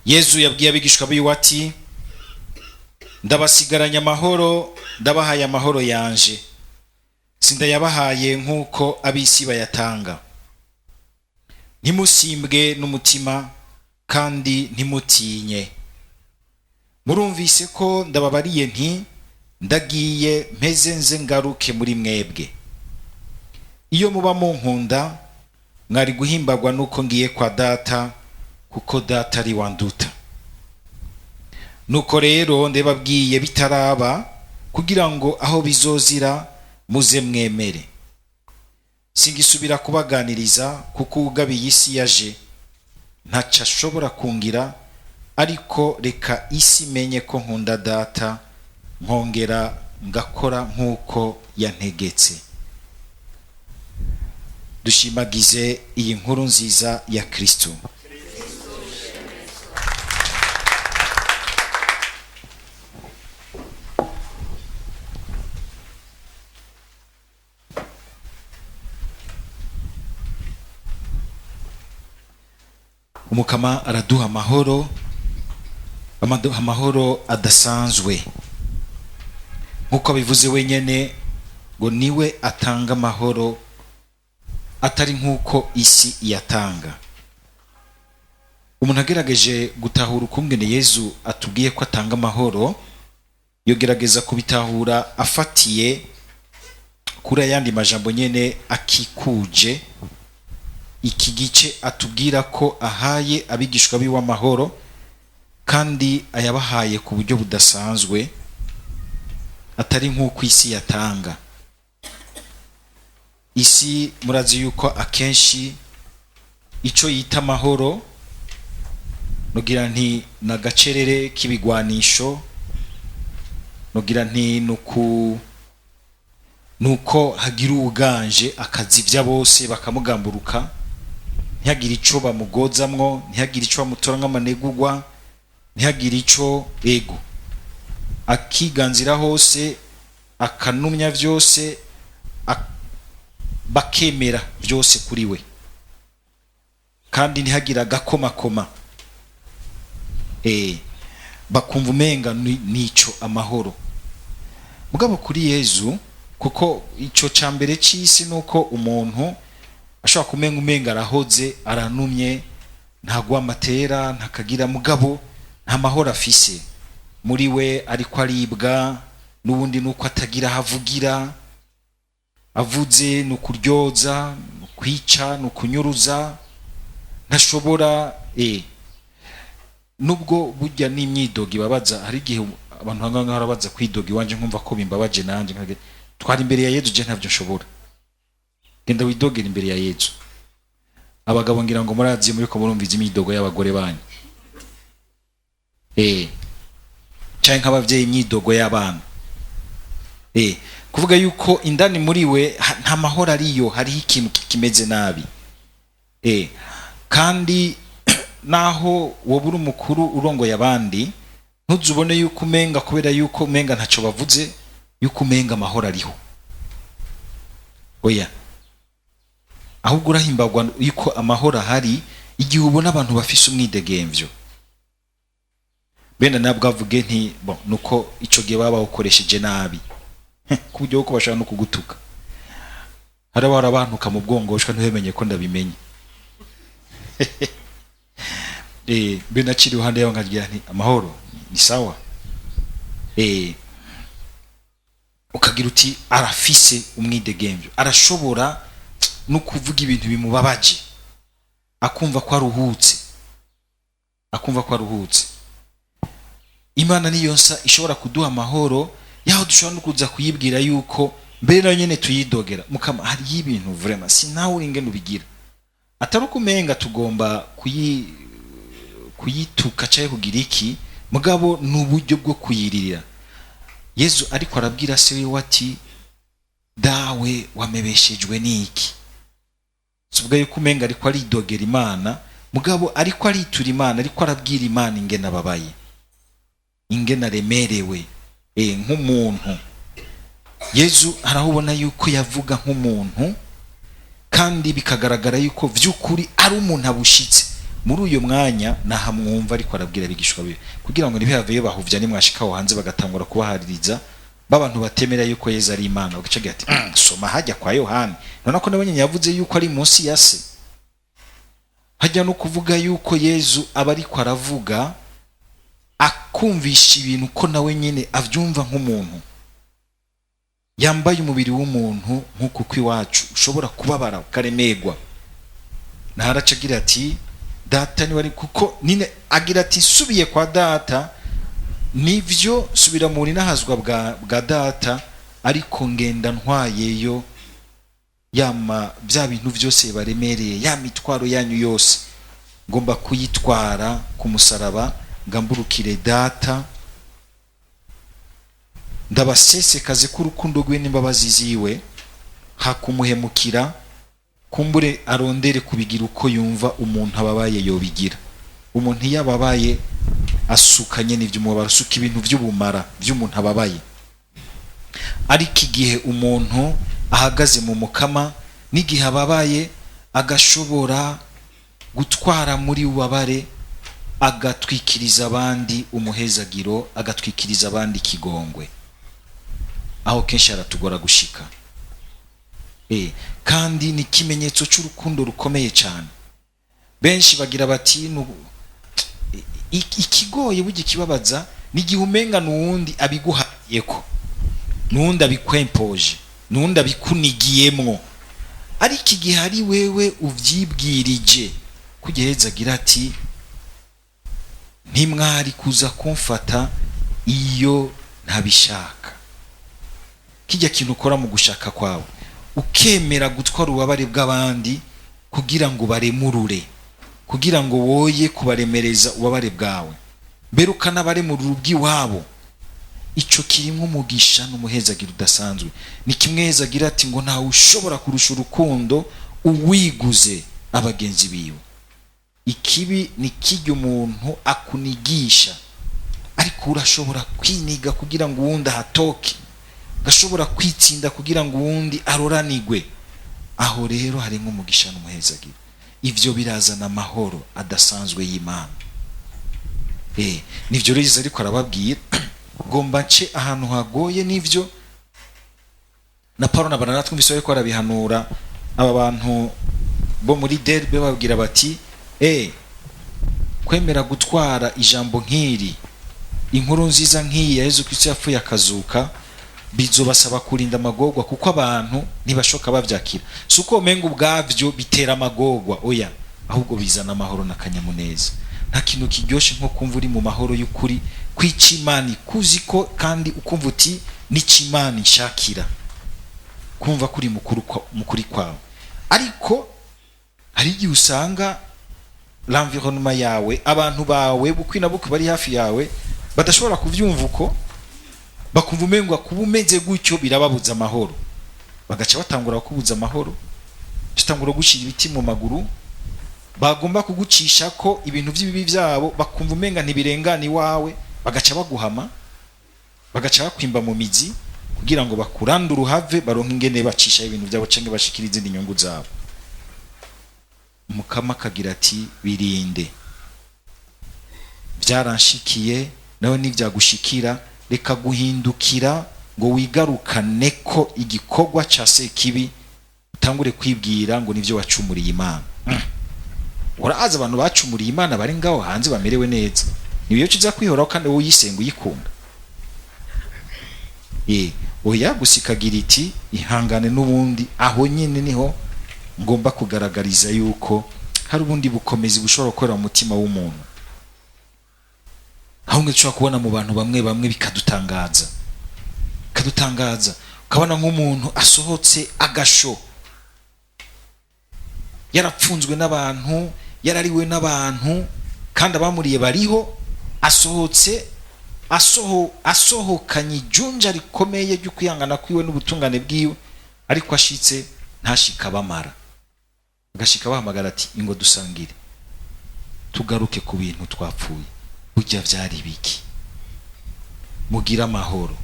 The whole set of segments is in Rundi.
Yezu yabwiye abigishwa biwe ati: "Ndabasigaranye amahoro, ndabahaye amahoro yanje, sindayabahaye nk'uko ab'isi bayatanga. Ntimusimbwe n'umutima kandi ntimutinye. Murumvise ko ndababariye nti: Ndagiye, mpeze nze ngaruke muri mwebwe. Iyo muba munkunda, mwari guhimbagwa nuko ngiye kwa Data, kuko Data ari wanduta. Nuko rero ndababwiye bitaraba, kugira ngo aho bizozira muze mwemere. Singisubira kubaganiriza, kuko uwugabiye isi yaje, ntaco ashobora kungira, ariko reka isi imenye ko nkunda Data, nkongera ngakora nk'uko yantegetse." Dushimagize iyi nkuru nziza ya Kristo. Umukama araduha amahoro, amaduha amahoro adasanzwe, nk'uko abivuze wenyine ngo niwe atanga amahoro atari nk'uko isi iyatanga. Umuntu agerageje gutahura ukungene Yezu atubwiye ko atanga amahoro, yogerageza kubitahura afatiye kuri ayandi majambo nyene akikuje iki gice, atubwira ko ahaye abigishwa biwe amahoro kandi ayabahaye ku buryo budasanzwe, atari nk'uko isi yatanga. Isi murazi yuko akenshi ico yita amahoro, nugira nti nagacerere k'ibigwanisho, nugira nti nuko hagira uwuganje akazivya bose bakamugamburuka, ntihagire ico bamugozamwo, ntihagire ico bamutora nk'amanegugwa, ntihagire ico ego, akiganzira hose, akanumya vyose, bakemera vyose kuri we, kandi ntihagire agakomakoma, bakumva umenga nico amahoro. Mugabo kuri Yezu, kuko ico ca mbere c'isi nuko umuntu ashobora kumenga umenga arahoze, aranumye, ntagwa amatera, ntakagira, mugabo nta mahoro afise muri we, ariko aribwa n'ubundi nuko atagira aho avugira. Avuze ni ukuryoza, ni ukwica, ni ukunyuruza, ntashobora. Nubwo burya n'imyidogo ibabaza, hari igihe abantu banga ngaho baza kwidoga iwanje, nkumva ko bimbabaje nanje, nkagira twari imbere ya Yezu, je ntavyo nshobora. Genda widogera imbere ya Yezu. Abagabo ngira ngo murazi, muri ko murumviza imyidogo y'abagore banyu, canke nk'abavyeyi imyidogo y'abana, kuvuga yuko indani muri we nta mahoro ariyo, hariho ikintu kimeze nabi. Kandi naho woba uri umukuru urongoye abandi, ntuzubone yuko umenga, kubera yuko umenga ntaco bavuze, yuko umenga amahoro ariho. Oya, ahubwo urahimbagwa yuko amahoro ahari igihe ubona abantu bafise umwidegemvyo. Benda nabwo avuge nti bon, nuko ico gihe baba bawukoresheje nabi, ku buryo bwo bashaka no kugutuka. Hari abahora bantuka mu bwongoshwa ntibemenye ko ndabimenye. Mbe naciri iruhande yabo nkagira nti: "Amahoro ni sawa." Ukagira uti arafise umwidegemvyo, arashobora no kuvuga ibintu bimubabaje akumva ko aruhutse, akumva ko aruhutse. Imana niyo nsa ishobora kuduha amahoro, yaho dushobora no kuza kuyibwira yuko mbere nayo nyene tuyidogera: "Mukama, hariyo ibintu vraiment sinawe uri ingene ubigira." Atari uko umenga tugomba kuyituka canke kugira iki, mugabo ni uburyo bwo kuyiririra. Yezu ariko arabwira se wiwe ati: "Dawe, wamebeshejwe n'iki?" Tuvuga yuko umenga ariko aridogera Imana, mugabo ariko aritura Imana, ariko arabwira Imana ingene ababaye, ingene aremerewe, nk'umuntu. Yezu haraho ubona yuko yavuga nk'umuntu, kandi bikagaragara yuko vy'ukuri ari umuntu abushitse. Muri uyo mwanya nahamwumva ariko arabwira abigishwa biwe kugira ngo ntibihaveyo bahuvya, nimwashika aho hanze bagatangura kubahaririza b'abantu batemera yuko Yezu ari Imana, bagaca agira ati: Soma hajya kwa Yohani, none ko nabonye yavuze yuko ari munsi ya se." Hajya no kuvuga yuko Yezu aba ariko aravuga akumvisha ibintu ko nawe nyine avyumva nk'umuntu yambaye umubiri w'umuntu, nk'uko kw'iwacu ushobora kubabara ukaremegwa. Ntaraca agira ati: "Data niwe ari", kuko nyine agira ati: "Nsubiye kwa Data, nivyo subira mu ninahazwa bwa Data, ariko ngenda ntwayeyo yama bya bintu byose baremereye, ya mitwaro yanyu yose ngomba kuyitwara ku musaraba, ngamburukire Data, ndabasesekaze ko urukundo rwe n'imbabazi ziwe." Hakumuhemukira, kumbure arondere kubigira uko yumva umuntu ababaye yobigira. Umuntu iyo ababaye asukanye n'iby'umubabaro, asuka ibintu by'ubumara by'umuntu ababaye. Ariko igihe umuntu ahagaze mu Mukama, n'igihe ababaye, agashobora gutwara muri ububabare, agatwikiriza abandi umuhezagiro, agatwikiriza abandi ikigongwe. Aho kenshi haratugora gushika. Kandi ni ikimenyetso cy'urukundo rukomeye cyane. Benshi bagira bati: "Ikigoye burya ikibabaza ni igihe umenga n'uwundi abiguhayeko, n'uwundi abikwempoje, n'uwundi abikunigiyemwo." Ariko igihe ari wewe uvyibwirije, kugiheza agira ati: "Ntimwari kuza kumfata iyo ntabishaka." Kijya kintu ukora mu gushaka kwawe, ukemera gutwara ububabare bw'abandi kugira ngo baremurure, kugira ngo woye kubaremereza ububabare bwawe, mbere ukanabaremurura ubw'iwabo, ico kirimwo umugisha n'umuhezagiro udasanzwe. Ni kimwe agira ati ngo ntawe ushobora kurusha urukundo uwiguze abagenzi biwe. Ikibi ni kijya umuntu akunigisha, ariko urashobora kwiniga kugira ngo uwundi ahatoke, ugashobora kwitsinda kugira ngo uwundi aroranigwe. Aho rero harimo umugisha n'umuhezagiro. Ivyo birazana amahoro adasanzwe y'Imana. Nivyo rero Yezu ariko arababwira: ngomba nce ahantu hagoye. Nivyo na Paulo na Barnaba twumvise bariko barabihanura aba bantu bo muri Derbe, bababwira bati: "Kwemera gutwara ijambo nk'iri, inkuru nziza nk'iyi ya Yezu Kristo yapfuye akazuka, bizobasaba kurinda amagorwa, kuko abantu ntibashoka bavyakira." Si uko umenga ubwavyo bitera amagorwa, oya, ahubwo bizana amahoro n'akanyamuneza. Nta kintu kiryoshe nko kumva uri mu mahoro y'ukuri kw'ico Imana ikuzi ko, kandi ukumva uti: "N'ico Imana inshakira", kumva ko uri mukuru mukuri kwawe. Ariko hari igihe usanga l'environnement yawe, abantu bawe bukwi na bukwi bari hafi yawe, badashobora kuvyumva uko, bakumva umengwa kuba umeze gutyo birababuza amahoro, bagaca batangura kubuza amahoro, batangura gushira ibiti mu maguru, bagomba kugucisha ko ibintu by'ibibi byabo, bakumva umenga ntibirengana iwawe, bagaca baguhama, bagaca bakwimba mu mizi kugira ngo bakurandure uhave, baronke ingene bacisha ibintu byabo canke bashikira izindi nyungu zabo. Mukama akagira ati: "Birinde, byaranshikiye, nawe nibyagushikira reka guhindukira ngo wigarukane ko igikorwa ca sekibi, utangure kwibwira ngo nivyo wacumuriye Imana." Urazi abantu bacumuriye Imana bari ngaho hanze bamerewe neza, niyo kiza kwihoraho kandi wowe uyisenga uyikunda. Oya, gusa ikagira iti: "Ihangane n'ubundi." Aho nyine niho ngomba kugaragariza yuko hari ubundi bukomezi bushobora gukorera mu mutima w'umuntu, aho nge dushobora kubona mu bantu bamwe bamwe bikadutangaza, bikadutangaza, ukabona nk'umuntu asohotse agasho, yarapfunzwe n'abantu, yarariwe n'abantu, kandi abamuriye bariho, asohotse asohokanye ijunja rikomeye ryo kwihangana kwiwe n'ubutungane bwiwe, ariko ashitse ntashika bamara, agashika bahamagara ati: "Ingo dusangire, tugaruke ku bintu twapfuye, burya vyari biki, mugire amahoro."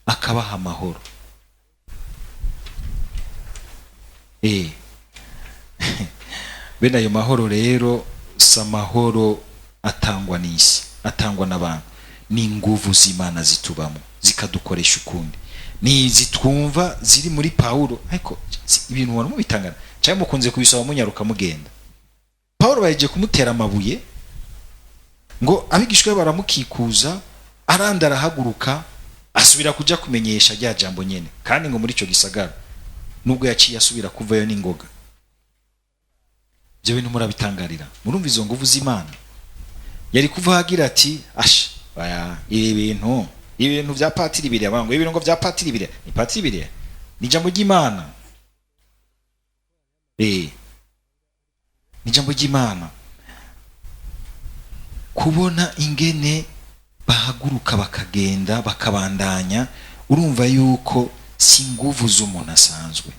Akabaha amahoro. Bene ayo mahoro rero si amahoro atangwa n'isi, atangwa n'abantu, ni inguvu z'Imana zitubamo zikadukoresha ukundi. Ni izi twumva ziri muri Pawulo, ariko ibintu ubona mubitangana cyangwa mukunze kubisoma munyaruka mugenda. Pawulo bahejeje kumutera amabuye, ngo abigishwa be baramukikuza, aranda arahaguruka asubira kuja kumenyesha rya jambo nyene, kandi ngo muri ico gisagara nubwo yaciye asubira kuvayo n'ingoga. Ibyo bintu murabitangarira, murumva izo nguvu z'Imana. Yari kuva agira ati asha baya ibi bintu vya patiri biriya, bango ibintu ngo vya patiri biriya, ni patiri biriya, ni ijambo ry'Imana. Ni ijambo ry'Imana. Kubona ingene bahaguruka bakagenda bakabandanya, urumva yuko si inguvu z'umuntu asanzwe,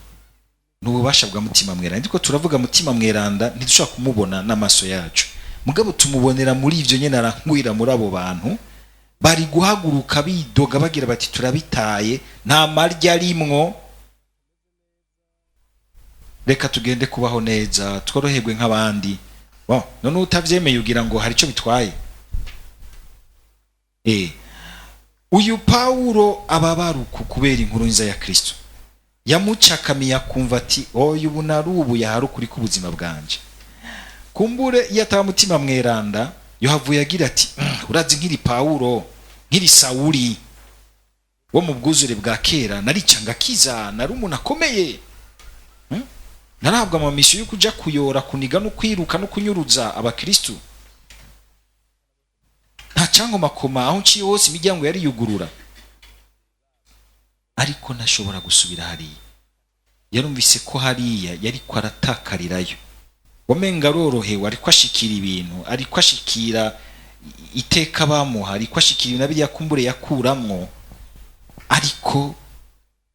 ni ububasha bwa Mutima Mweranda. Ariko turavuga Mutima Mweranda, ntidushobora kumubona n'amaso yacu, mugabo tumubonera muri ivyo nyene arangwira muri abo bantu bari guhaguruka bidoga bagira bati turabitaye, nta marya arimwo, reka tugende kubaho neza tworoherwe nk'abandi. Bon, none utavyemeye ugira ngo hari ico bitwaye? Uyu Pawulo ababaruku kubera inkuru nziza ya Kristo yamucakamiye, akumva ati oya, ubu narubu yahari ukuri k'ubuzima bwanje. Kumbure iyo ataba Mutima Mweranda, yohavuye agira ati urazi nkiri Pawulo, nkiri Sawuli wo mu bwuzure bwa kera, narica ngakiza, nari umuntu akomeye. Narahabwa amamisiyo yo kuja kuyora, kuniga no kwiruka no kunyuruza abakristu, nta cyankomakoma, aho nciye hose imiryango yariyugurura." Ariko ntashobora gusubira hariya, yarumvise ko hariya yariko aratakarirayo. Wamenga arorohewe, ariko ashikira ibintu, ariko ashikira iteka bamuha, ariko ashikira ibintu biriya kumbure yakuramwo, ariko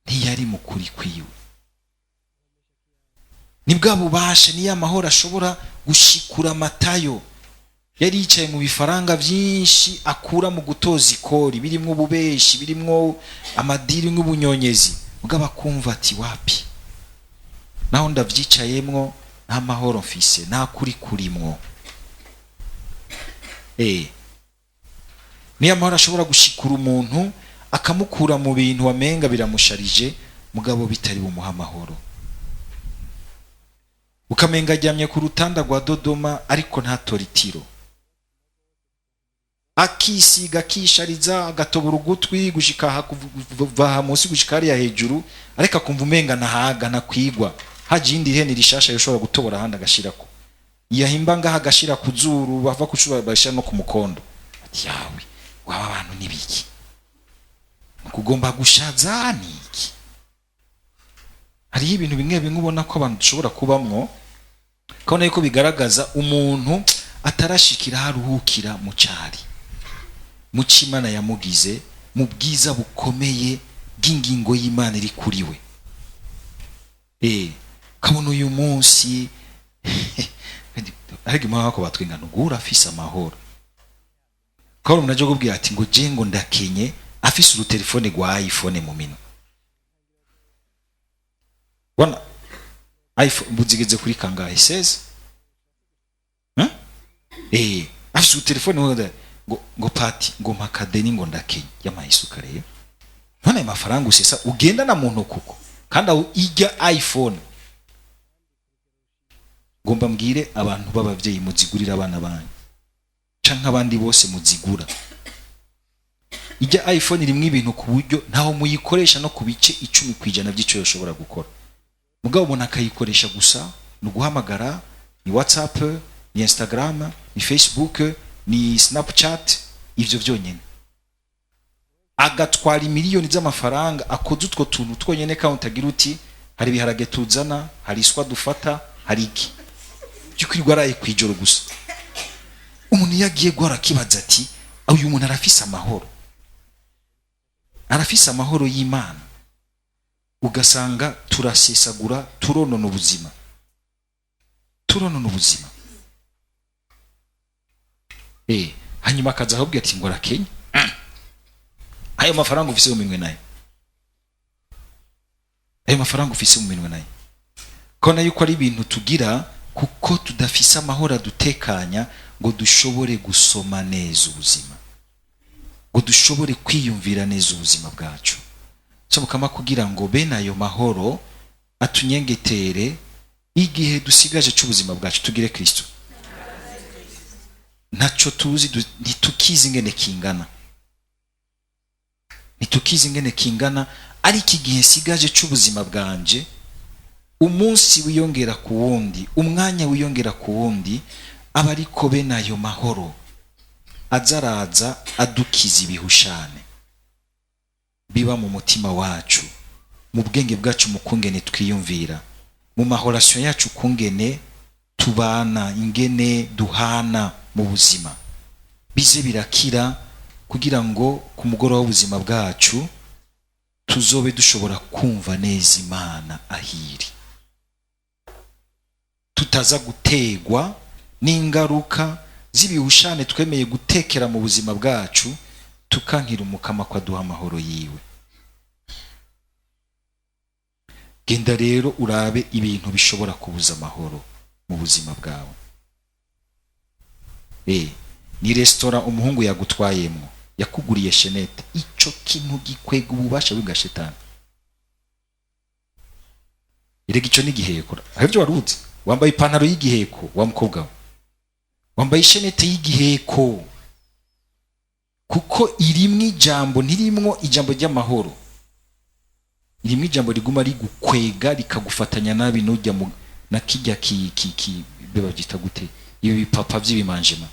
ntiyari mu kuri kwiwe. Ni bwa bubasha, niyo amahoro ashobora gushikura Matayo yari yicaye mu bifaranga byinshi akura mu gutoza ikori, birimwo ububeshi, birimwo amadiri n'ubunyonyezi, mugabo akumva ati wapi, naho ndavyicayemwo nta mahoro mfise, nta kuri kurimwo. Niyo amahoro ashobora gushikura umuntu akamukura mu bintu wamenga biramusharije, mugabo bitari bumuha amahoro. Ukamenga aryamye ku rutanda rwa Dodoma, ariko ntatora itiro, akisiga, akishariza, agatobora ugutwi gushika aha, kuva aha munsi gushika hariya hejuru, ariko akumva umenga ntahaga, ntakwigwa. Haje iyindi hene rishasha yoshobora gutobora ahandi agashirako, yahimba ngaha agashira ku zuru, bava kucura bashira no ku mukondo. Ati yawe waba abantu nibiki kugomba gushaza niki? Hariho ibintu bimwe bimwe ubona ko abantu dushobora kubamwo, ukabona yuko bigaragaza umuntu atarashikira aho aruhukira mu cari, mu c'Imana yamugize, mu bwiza bukomeye bw'ingingo y'Imana iri kuri we. Ukabona uyu munsi ariko impamvu ko batwenga ntugura afise amahoro, ukabona umuntu aje kubwira ati ngo je ngo ndakenye, afise urutelefone rwa iPhone mu minwe. Bona iPhone buzigeze kuri kangahe? 16. Hein? Afise urutelefone ngo pati ngo mpakadeni ngo ndakenye, yamaye isuka rero. None ayo mafaranga usesa ugenda na muntu kuko kandi aho ijya iPhone, ngomba mbwire abantu b'abavyeyi muzigurira abana banyu canke abandi bose muzigura, ijya iPhone irimwo ibintu ku buryo ntaho muyikoresha no ku bice 10% by'ico yoshobora gukora, mugabo umuntu akayikoresha gusa ni uguhamagara, ni WhatsApp, ni Instagram, ni Facebook, ni Snapchat, ivyo vyonyene, agatwara imiliyoni z'amafaranga akoze utwo tuntu twonyene. Kandi utagira uti hari ibiharage tuzana, hari iswa dufata, hari iki byo kwirirwa araye kwijoro gusa. Umuntu iyo agiye guhora akibaza ati uyu muntu arafise amahoro, arafise amahoro y'Imana? Ugasanga turasesagura, turonona ubuzima, turonona ubuzima. Hanyuma akaza akabwira ati ngo arakenya. Ayo mafaranga ufise mu minwe nayo, ayo mafaranga ufise mu minwe nayo, kona yuko ari ibintu tugira. Kuko tudafise amahoro adutekanya ngo dushobore gusoma neza ubuzima, ngo dushobore kwiyumvira neza ubuzima bwacu. Mukama, kugira ngo bene ayo mahoro atunyengetere igihe dusigaje cy'ubuzima bwacu, tugire Kristo. Ntacyo tuzi, ntitukizi ingene kingana, ntitukizi ingene kingana, ariko igihe nsigaje cy'ubuzima bwanje, umunsi wiyongera ku wundi, umwanya wiyongera ku wundi, aba ariko bene ayo mahoro aza araza adukiza ibihushane biba mu mutima wacu, mu bwenge bwacu, mu kungene twiyumvira, mu ma relations yacu, kungene tubana, ingene duhana mu buzima, bize birakira, kugira ngo ku mugoroba w'ubuzima bwacu tuzobe dushobora kumva neza Imana ahiri, tutaza gutegwa n'ingaruka z'ibihushane twemeye gutekera mu buzima bwacu, tukankira Umukama ko aduha amahoro yiwe. Genda rero urabe ibintu bishobora kubuza amahoro mu buzima bwawe. Ni resitora umuhungu yagutwayemwo, yakuguriye chaînette, ico kintu gikwega ububasha bwa shetani. Erega ico ni igiheko. Aho ibyo wari uzi, wambaye ipantaro y'igiheko, wa mukobwa we, wambaye i chaînette y'igiheko, kuko irimwo ijambo, ntirimwo ijambo ry'amahoro, irimwo ijambo riguma rigukwega, rikagufatanya nabi nujya mu na kijya ki ki ki be babyita gute, ibi bipapa by'ibimanjema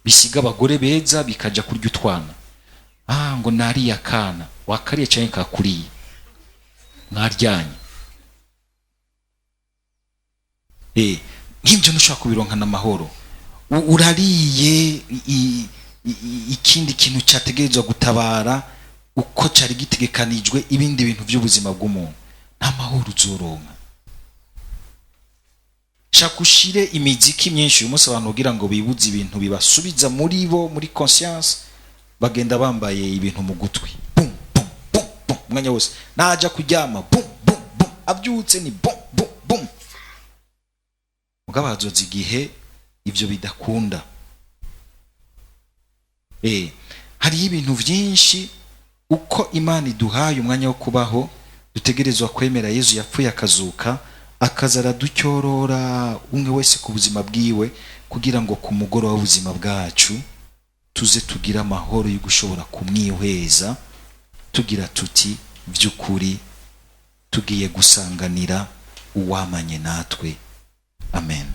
bisiga abagore beza bikaja kurya utwana. Ah, ngo nariye akana, wakariye cyane, kakuriye, mwaryanye. Nk'ibyo ntushobora kubironkana amahoro. Urariye ikindi kintu cyategerezwa gutabara uko cyari gitegekanijwe ibindi bintu by'ubuzima bw'umuntu, nta mahoro uzoronka. Shaka ushire imiziki myinshi. Uyu munsi abantu kugira ngo bibuze ibintu bibasubiza muri bo, muri conscience, bagenda bambaye ibintu mu gutwi, bum bum bum bum, umwanya wose. Naja kuryama, bum bum bum, abyutse ni bum bum bum. Mugabo hazoza igihe ibyo bidakunda. Hariho ibintu byinshi, uko Imana iduhaye umwanya wo kubaho, dutegerezwa kwemera Yezu yapfuye akazuka, akaza araducyorora umwe wese ku buzima bwiwe, kugira ngo ku mugoroba w'ubuzima bwacu tuze tugire amahoro yo gushobora kumwihweza, tugira tuti: by'ukuri tugiye gusanganira uwamanye natwe. Amen.